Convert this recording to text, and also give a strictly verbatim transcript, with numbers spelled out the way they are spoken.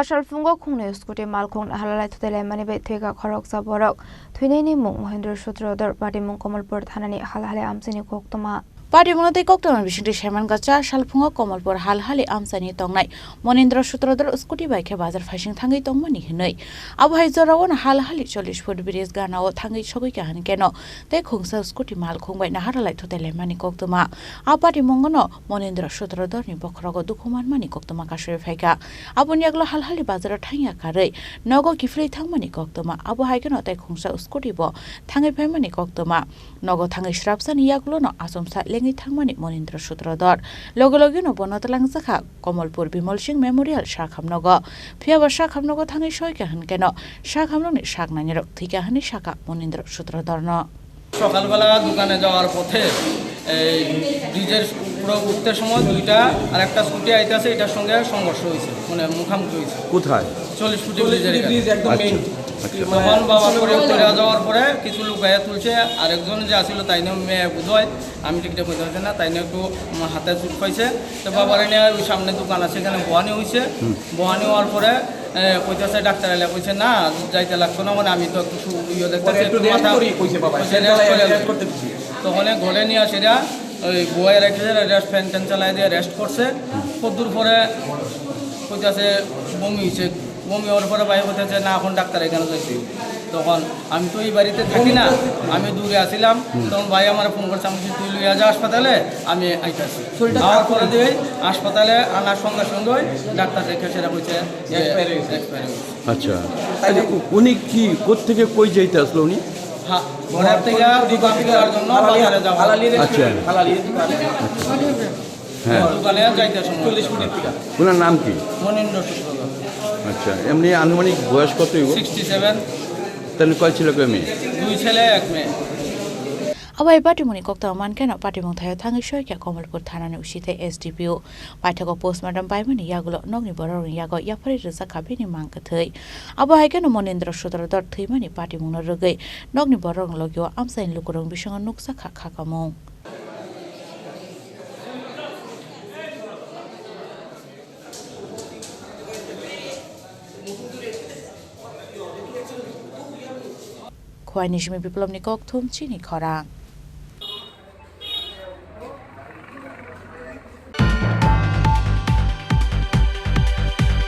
Salphungo khungnwi scooty malkhung halalai thutai laimani bai thwikha khoroksa borok. Thwinaini mung Mohendra Sutradhar, patimung Kamalpur thanani halhali amchaini koktwma. Patimungno tei koktwma bisingtwi saiman kacha salphungo Kamalpur halhali amchaini tongnai Monindra Sutradhar scooty bai khe bazar phaising thangwi tongmani hwnwi. Abo hai jorao no halhali chollish foot bridge ganao thangwi sogwi kaham keno tei khungsa scooty malkhung bai naharalai thutai laimani koktwma. A patimungno Monindra Sutradharni bokhorogo dukhu manmani koktwma kasui phaikha. Aboni yagulo halhali bazaro thangya karwi nogo kiphilwi thangmani koktwma. Abo hai kheno tei khungsa scooty bo thangwi phaimani koktwma. Nogo thangwi srapsani yagulono achomsa lengwi thangmani Monindra Sutradhar. Loge logeno bono twlangjakha Kamalpur Bimal Singh Memorial sakhamnogo. Phiyaba sakhamnogo thangwi soikha hwnkeno sakhamnokni saknainirok thwikha hwnwi sakha Monindra Sutradharno. সকালবেলা দোকানে যাওয়ার পথে এই ব্রিজের উপরে উঠতে সময় দুইটা আর একটা স্কুটি আইতাছে, এটার সঙ্গে সংঘর্ষ হয়েছে, মানে মুখামুখি হয়েছে। কোথায়? চল্লিশ ফুটি চল্লিশ ব্রিজের ফুটি এখানে। ব্রিজ একদম আচ্ছা, মেইন। আচ্ছা। তখন বাবা করে পড়ে যাওয়ার পরে কিছু লোক গায়ে তুলছে, আরেকজন যে আসিল তাই নিয়ে মেয়ে বোধহয়, আমি ঠিকঠাক বলতে পারছি না, তাই নিয়ে একটু, উম, হাতে চুট পাইছে। তো বাবারে নিয়ে ওই সামনে দোকান আছে, এখানে বহানি হয়েছে। হুম। বহানি হওয়ার পরে, এ, কইতাছে ডাক্তার এলে কইছে, "না, যাইতে লাগতো না, মানে আমি তো একটু সু-, ইয়ে পরে দেখতেছি, একটু একটু রেস্ট মাথা করি," কইছে বাবা, কইছে, ফ্যান "রেস্ট চালাই করে রেস্ট আলো।" করতে দিছি। তখন ঘরে নিয়ে আসে এরা, ওই বয়ে রেখেছে, রেস্ট, ফ্যান ট্যান চালাই দিয়ে রেস্ট করছে। কদ্দুর পরে কইতাছে বমি হইছে, বমি হওয়ার পরে ভাই কইতাছে, "না, এখন ডাক্তার এখানে যাইতে হইব।" তখন আমি তো এই বাড়িতে থাকি না, আমি দূরে আছিলাম। হুম। তখন ভাই আমার ফোন করছে, আমি বলছি, "তুই লইয়া যা হাসপাতালে, আমি আইতাছি।" শরীরটা আমার খারাপ পরে করে দিয়ে হাসপাতালে আনার সঙ্গে সঙ্গে ডাক্তার দেখে সেটা কইছে যে এক্সপায়ার হয়ে গেছে। এক্সপায়ার হয়ে গেছে। আচ্ছা। আচ্ছা, উ-, উনি কি, কোত্থেকে কই যাইতে আসলো উনি? হ্যাঁ, ঘরের থেকে দোকান খোলার জন্য বাজারে যাওয়া। আচ্ছা। হ্যাঁ। দোকানে যাইতে সময়। চল্লিশ ফুটের থেকে। ওনার নাম কি? মনীন্দ্র সূত্রধর। আচ্ছা, এমনি আনুমানিক বয়স কত হইব? Sixty seven. তাহলে কয় ছেলে কয় মেয়ে? দুই ছেলে, এক মেয়ে। Abo hai patimungni koktwma mankhe no patimung thaio thangwi soikha Kamalpur thanani usi tei S D P O. Paithago postmortem paimani yagulo nokni bororokni yago yapharwi rwjakha bini mang kwthwi. Abo hai kheno Monindra Sutradhar thwimani patimungno rwgwi nokni bororokni logio amchaini lukurokni bisingo nukjakha khakamung. Khowai ni simi Biplobni kokthum chini khorang.